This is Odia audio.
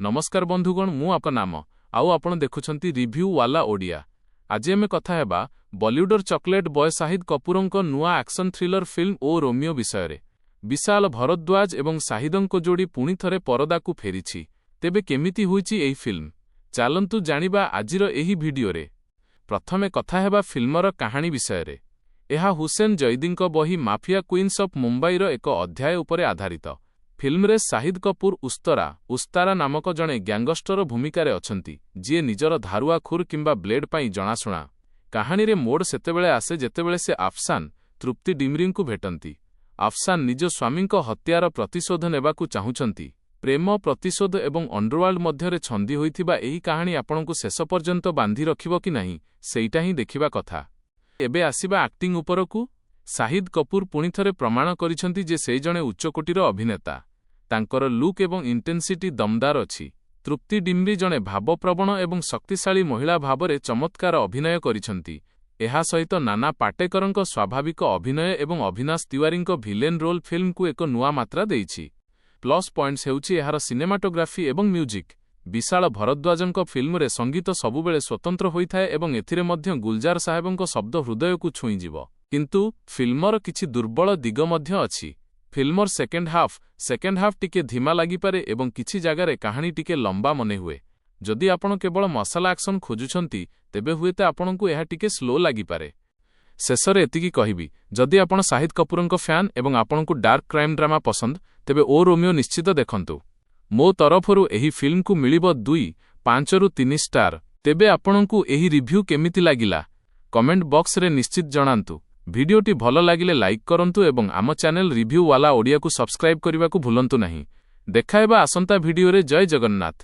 ନମସ୍କାର ବନ୍ଧୁଗଣ, ମୁଁ ଆପ ନାମ ଆଉ ଆପଣ ଦେଖୁଛନ୍ତି ରିଭ୍ୟୁ ୱାଲା ଓଡ଼ିଆ। ଆଜି ଆମେ କଥା ହେବା ବଲିଉଡର ଚକୋଲେଟ୍ ବୟ ସାହିଦ କପୁରଙ୍କ ନୂଆ ଆକ୍ସନ ଥ୍ରିଲର ଫିଲ୍ମ ଓ ରୋମିଓ ବିଷୟରେ। ବିଶାଲ ଭରଦ୍ୱାଜ ଏବଂ ସାହିଦଙ୍କ ଯୋଡ଼ି ପୁଣିଥରେ ପରଦାକୁ ଫେରିଛି। ତେବେ କେମିତି ହୋଇଛି ଏହି ଫିଲ୍ମ, ଚାଲନ୍ତୁ ଜାଣିବା ଆଜିର ଏହି ଭିଡିଓରେ। ପ୍ରଥମେ କଥା ହେବା ଫିଲ୍ମର କାହାଣୀ ବିଷୟରେ। ଏହା ହୁସେନ ଜୈଦିଙ୍କ ବହି ମାଫିଆ କୁଇନ୍ସ ଅଫ୍ ମୁମ୍ବାଇର ଏକ ଅଧ୍ୟାୟ ଉପରେ ଆଧାରିତ। ଫିଲ୍ମରେ ସାହିଦ କପୁର ଉସ୍ତାରା ନାମକ ଜଣେ ଗ୍ୟାଙ୍ଗଷ୍ଟର ଭୂମିକାରେ ଅଛନ୍ତି, ଯିଏ ନିଜର ଧାରୁଆ ଖୁର କିମ୍ବା ବ୍ଲେଡ୍ ପାଇଁ ଜଣାଶୁଣା। କାହାଣୀରେ ମୋଡ଼ ସେତେବେଳେ ଆସେ ଯେତେବେଳେ ସେ ଆଫସାନ, ତୃପ୍ତି ଡିମ୍ରିଙ୍କୁ ଭେଟନ୍ତି। ଆଫସାନ ନିଜ ସ୍ୱାମୀଙ୍କ ହତ୍ୟାର ପ୍ରତିଶୋଧ ନେବାକୁ ଚାହୁଁଛନ୍ତି। ପ୍ରେମ, ପ୍ରତିଶୋଧ ଏବଂ ଅଣ୍ଡରୱାର୍ଲ୍ଡ ମଧ୍ୟରେ ଛନ୍ଦି ହୋଇଥିବା ଏହି କାହାଣୀ ଆପଣଙ୍କୁ ଶେଷ ପର୍ଯ୍ୟନ୍ତ ବାନ୍ଧି ରଖିବ କି ନାହିଁ, ସେଇଟା ହିଁ ଦେଖିବା କଥା। ଏବେ ଆସିବା ଆକ୍ଟିଂ ଉପରକୁ। ସାହିଦ କପୁର ପୁଣିଥରେ ପ୍ରମାଣ କରିଛନ୍ତି ଯେ ସେ ଜଣେ ଉଚ୍ଚକୋଟୀର ଅଭିନେତା। ତାଙ୍କର ଲୁକ୍ ଏବଂ ଇଣ୍ଟେନ୍ସିଟି ଦମଦାର ଅଛି। ତୃପ୍ତି ଡିମ୍ରି ଜଣେ ଭାବପ୍ରବଣ ଏବଂ ଶକ୍ତିଶାଳୀ ମହିଳା ଭାବରେ ଚମତ୍କାର ଅଭିନୟ କରିଛନ୍ତି। ଏହା ସହିତ ନାନା ପାଟେକରଙ୍କ ସ୍ୱାଭାବିକ ଅଭିନୟ ଏବଂ ଅଭିନାଶ ତିୱାରୀଙ୍କ ଭିଲେନ୍ ରୋଲ୍ ଫିଲ୍ମକୁ ଏକ ନୂଆ ମାତ୍ରା ଦେଇଛି। ପ୍ଲସ୍ ପଏଣ୍ଟସ୍ ହେଉଛି ଏହାର ସିନେମାଟୋଗ୍ରାଫି ଏବଂ ମ୍ୟୁଜିକ୍। ବିଶାଳ ଭରଦ୍ୱାଜଙ୍କ ଫିଲ୍ମରେ ସଙ୍ଗୀତ ସବୁବେଳେ ସ୍ୱତନ୍ତ୍ର ହୋଇଥାଏ ଏବଂ ଏଥିରେ ମଧ୍ୟ ଗୁଲଜାର ସାହେବଙ୍କ ଶବ୍ଦ ହୃଦୟକୁ ଛୁଇଁଯିବ। କିନ୍ତୁ ଫିଲ୍ମର କିଛି ଦୁର୍ବଳ ଦିଗ ମଧ୍ୟ ଅଛି। ଫିଲ୍ମର ସେକେଣ୍ଡ ହାଫ୍ ଟିକେ ଧୀମା ଲାଗିପାରେ ଏବଂ କିଛି ଜାଗାରେ କାହାଣୀ ଟିକେ ଲମ୍ବା ମନେହୁଏ। ଯଦି ଆପଣ କେବଳ ମସଲା ଆକ୍ସନ ଖୋଜୁଛନ୍ତି, ତେବେ ହୁଏତ ଆପଣଙ୍କୁ ଏହା ଟିକେ ସ୍ଲୋ ଲାଗିପାରେ। ଶେଷରେ ଏତିକି କହିବି, ଯଦି ଆପଣ ସାହିଦ କପୁରଙ୍କ ଫ୍ୟାନ୍ ଏବଂ ଆପଣଙ୍କୁ ଡାର୍କ କ୍ରାଇମ୍ ଡ୍ରାମା ପସନ୍ଦ, ତେବେ ଓ ରୋମିଓ ନିଶ୍ଚିତ ଦେଖନ୍ତୁ। ମୋ ତରଫରୁ ଏହି ଫିଲ୍ମକୁ ମିଳିବ 2.5ରୁ 3 ଷ୍ଟାର। ତେବେ ଆପଣଙ୍କୁ ଏହି ରିଭ୍ୟୁ କେମିତି ଲାଗିଲା, କମେଣ୍ଟ ବକ୍ସରେ ନିଶ୍ଚିତ ଜଣାନ୍ତୁ। ଭିଡିଓଟି ଭଲ ଲାଗିଲେ ଲାଇକ୍ କରନ୍ତୁ ଏବଂ ଆମ ଚ୍ୟାନେଲ ରିଭ୍ୟୁ ୱାଲା ଓଡ଼ିଆକୁ ସବସ୍କ୍ରାଇବ୍ କରିବାକୁ ଭୁଲନ୍ତୁ ନାହିଁ। ଦେଖାହେବା ଆସନ୍ତା ଭିଡିଓରେ। ଜୟ ଜଗନ୍ନାଥ।